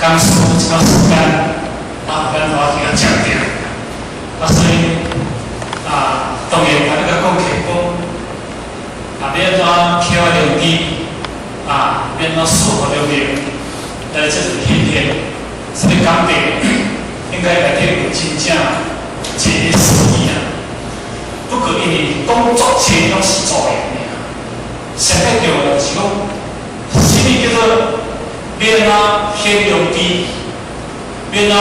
講師一寡時間，啊，咱頭先仔食掉，啊，所以啊，當然甲你甲講起講，啊，欲按怎啟發良知，啊，欲按怎賜予良能，來這個訓練，這個講題，應該內底有真正一個意義啊。不過因為講足濟攏是助言爾，上較重要就是講，啥物叫做欲按怎顯良知，欲按怎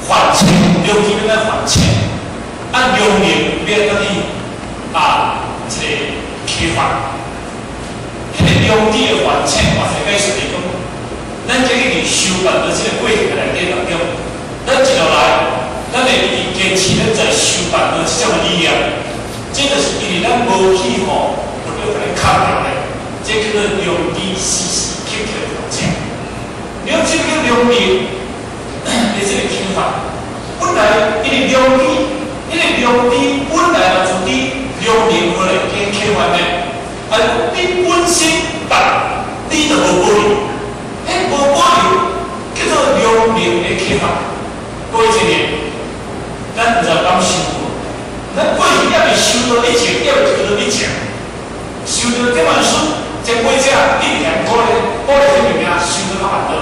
還清良知，欲按怎還清，啊良能欲按怎去啊，這個啟發，彼個良知的還清，嘛是解釋是講，咱這個佇修辦的這個過程內底當中，咱一路來，咱會一直堅持咱在修辦的這種的理念，這就是因為咱無去吼，有叫共你砍掉的，這叫做良知時時刻刻的調整。良知叫良能的這個啟發，本來因為良知，因為良知本來就佇良能過來去啟發的，啊，你本身但你就無保留，彼無保留叫做良能的啟發。過一年，咱毋知有感受無？咱過去猶未受到你情，猶未得到你情，受到這本書前輩者一直鼓勵鼓勵這物件，受到較辦多。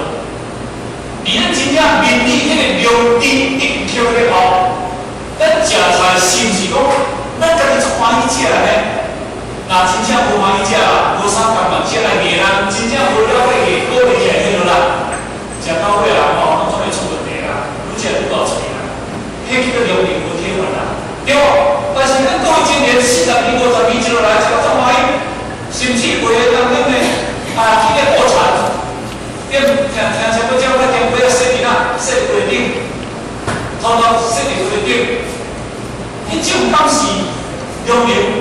而咱真正面對彼個良知已經起了後，咱食菜是毋是講咱家己足歡喜食呢？若真正無歡喜食啦，無啥甘願食來硬啦，真正無了解去鼓勵起來迄落啦，食到尾啊吼，攏總會出問題啦，愈食愈大喙啦，彼叫做良能無啟發啦，對無？但是咱過去一年、40年、50年一落來，食到足歡喜，甚至有的當中呢，啊，去咧過田，踮聽聽車要叫我踮尾仔洗伫哪，洗伫溪頂，統統洗佇溪頂，彼種敢是良能？